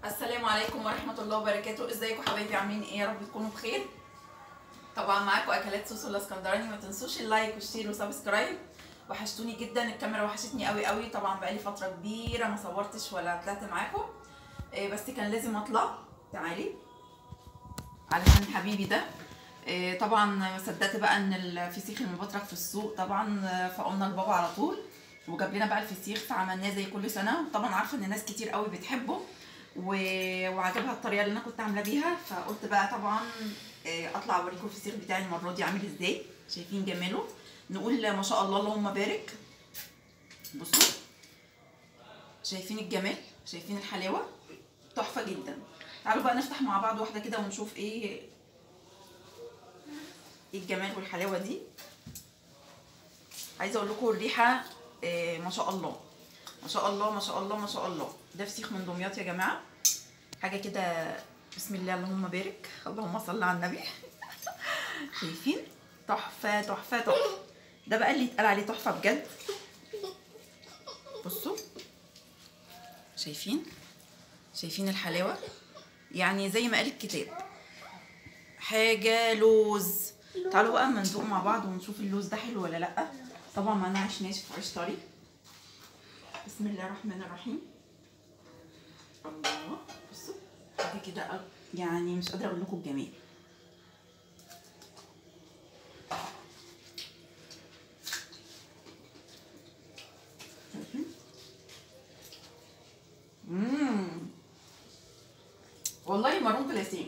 السلام عليكم ورحمة الله وبركاته. ازيكم حبايبي، عاملين ايه؟ يا رب تكونوا بخير. طبعا معاكم اكلات سوسو الاسكندراني. ما تنسوش ال like وال share و subscribe. وحشتوني جدا، الكاميرا وحشتني قوي قوي. طبعا بقالي فترة كبيرة ما صورتش ولا طلعت معاكم، بس كان لازم اطلع. تعالي علشان حبيبي ده. طبعا ما صدقت بقى ان الفسيخ المبطرخ في السوق طبعا، فقلنا لبابا على طول وجاب لنا بقى الفسيخ، فعملناه زي كل سنة. طبعا عارفه ان ناس كتير قوي بتحبه وعجبها الطريقة اللي انا كنت عامله بيها، فقلت بقى طبعا اطلع اوريكم الفسيخ بتاعي المرة دي عامل ازاي. شايفين جماله؟ نقول ما شاء الله اللهم بارك. بصوا شايفين الجمال، شايفين الحلاوة، تحفة جدا. تعالوا بقى نفتح مع بعض واحدة كده ونشوف ايه الجمال والحلاوه دي. عايزه اقول لكم الريحة ما شاء الله ما شاء الله ما شاء الله ما شاء الله. ده فسيخ من دمياط يا جماعة، حاجة كده بسم الله اللهم بارك اللهم صل على النبي. شايفين؟ تحفة تحفة تحفة. ده بقى اللي يتقال عليه تحفة بجد. بصوا شايفين، شايفين الحلاوة، يعني زي ما قال الكتاب حاجة لوز. تعالوا بقى اما ندوق مع بعض ونشوف اللوز ده حلو ولا لا. طبعا معانا عيش ناشف وعيش طري. بسم الله الرحمن الرحيم. الله، بصوا حاجة كده يعني مش قادرة اقول لكم الجمال. والله marron glacé،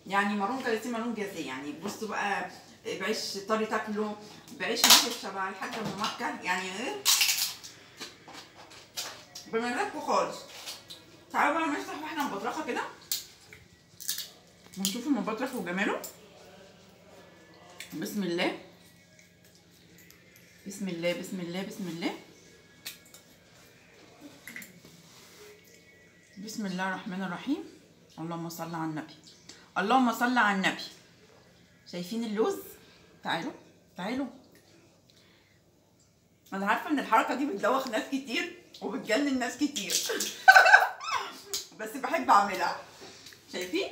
يعني marron glacé marron glacé. يعني بصوا بقى بعيش طري تاكله، بعيش ناشف شبه الحاجة ام مكة، يعني ايه بمزاجكم خالص. تعالوا بقى نفتح واحنا مبطرخه كده ونشوف المبطرخ وجماله. بسم الله بسم الله بسم الله بسم الله بسم الله الرحمن الرحيم. اللهم صل على النبي اللهم صل على النبي. شايفين اللوز؟ تعالوا تعالوا. انا عارفه ان الحركة دي بتدوخ ناس كتير وبتجنن ناس كتير بس بحب اعملها. شايفين؟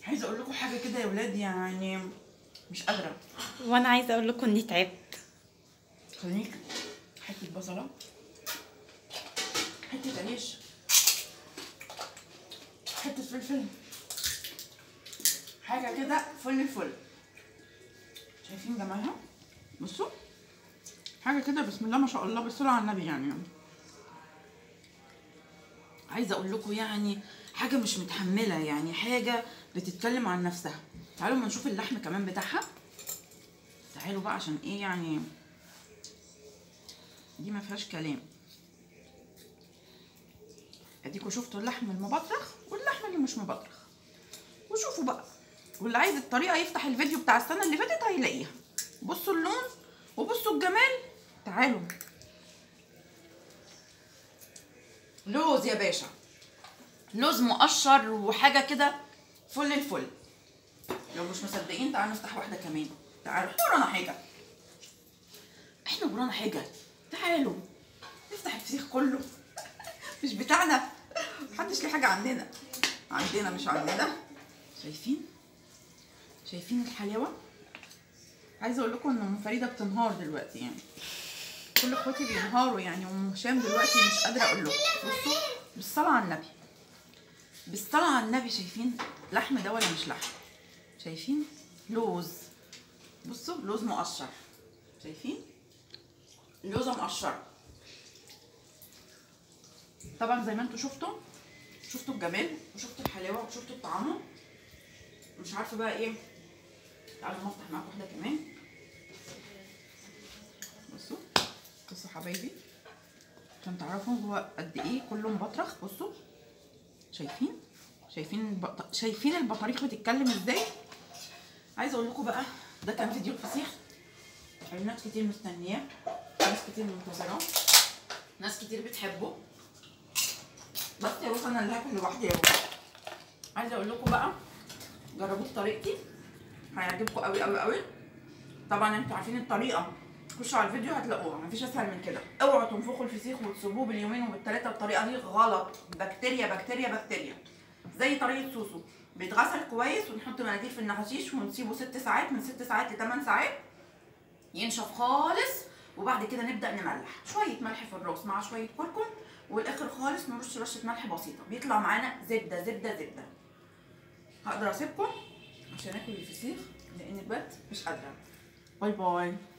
عايزه اقول لكم حاجة كده يا ولاد، يعني مش قادرة. وانا عايزه اقول لكم اني تعبت. خليك حتة بصله، حتة عيش، حتة فلفل، حاجة كده فل الفل. شايفين جمالها؟ بصوا حاجة كده بسم الله ما شاء الله بالصلاة على النبي. يعني عايزه اقول لكم يعني حاجة مش متحملة، يعني حاجة بتتكلم عن نفسها. تعالوا ما نشوف اللحم كمان بتاعها. تعالوا بقى عشان ايه، يعني دي ما فيهاش كلام. اديكوا شفتوا اللحم المبطرخ واللحم اللي مش مبطرخ، وشوفوا بقى. واللي عايز الطريقة يفتح الفيديو بتاع السنة اللي فاتت هيلاقيها. بصوا اللون وبصوا الجمال. تعالوا لوز يا باشا، لوز مقشر وحاجه كده فل الفل. لو مش مصدقين تعالوا نفتح واحدة كمان. تعالوا احنا ورانا حاجة، احنا ورانا حاجة. تعالوا نفتح الفسيخ كله مش بتاعنا، محدش ليه حاجة عندنا، عندنا مش عندنا. شايفين؟ شايفين الحلاوة؟ عايزه اقول لكم ان ام فريدة بتنهار دلوقتي، يعني كل اخواتي بينهاروا، يعني ام هشام دلوقتي مش قادرة اقول لكم. بصوا بالصلاة على النبي بالصلاة على النبي. شايفين لحم ده ولا مش لحم؟ شايفين لوز؟ بصوا لوز مقشر، شايفين لوزه مقشره. طبعا زي ما انتوا شفتوا، شفتوا الجمال وشفتوا الحلاوة وشفتوا الطعامه. مش عارفه بقى ايه. تعالوا نفتح معاكم واحدة كمان. بصوا بصوا حبايبي عشان تعرفوا هو قد ايه كله مبطرخ. بصوا شايفين، شايفين شايفين البطاريخ بتتكلم ازاي. عايزه اقول لكم بقى ده كان فيديو الفسيخ. ناس كتير مستنياه، ناس كتير منتظراه، ناس كتير بتحبه، بس يا روح انا اللي هاكل لوحدي يا روح. عايزه اقول لكم بقى جربوه بطريقتي، هيعجبكم قوي قوي قوي. طبعا انتوا عارفين الطريقة خشوا على الفيديو هتلاقوها، مفيش اسهل من كده. اوعوا تنفخوا الفسيخ وتسيبوه باليومين وبالثلاثه، الطريقة دي غلط، بكتيريا بكتيريا بكتيريا. زي طريقه سوسو، بيتغسل كويس ونحط مناديل في النحاشيش ونسيبه 6 ساعات، من 6 ساعات ل 8 ساعات ينشف خالص، وبعد كده نبدا نملح شوية ملح في الراس مع شوية كركم، والاخر خالص نرش رشه ملح بسيطة، بيطلع معانا زبدة زبدة زبدة. هقدر اسيبكم عشان اكل الفسيخ لان بجد مش قادرة. bye bye.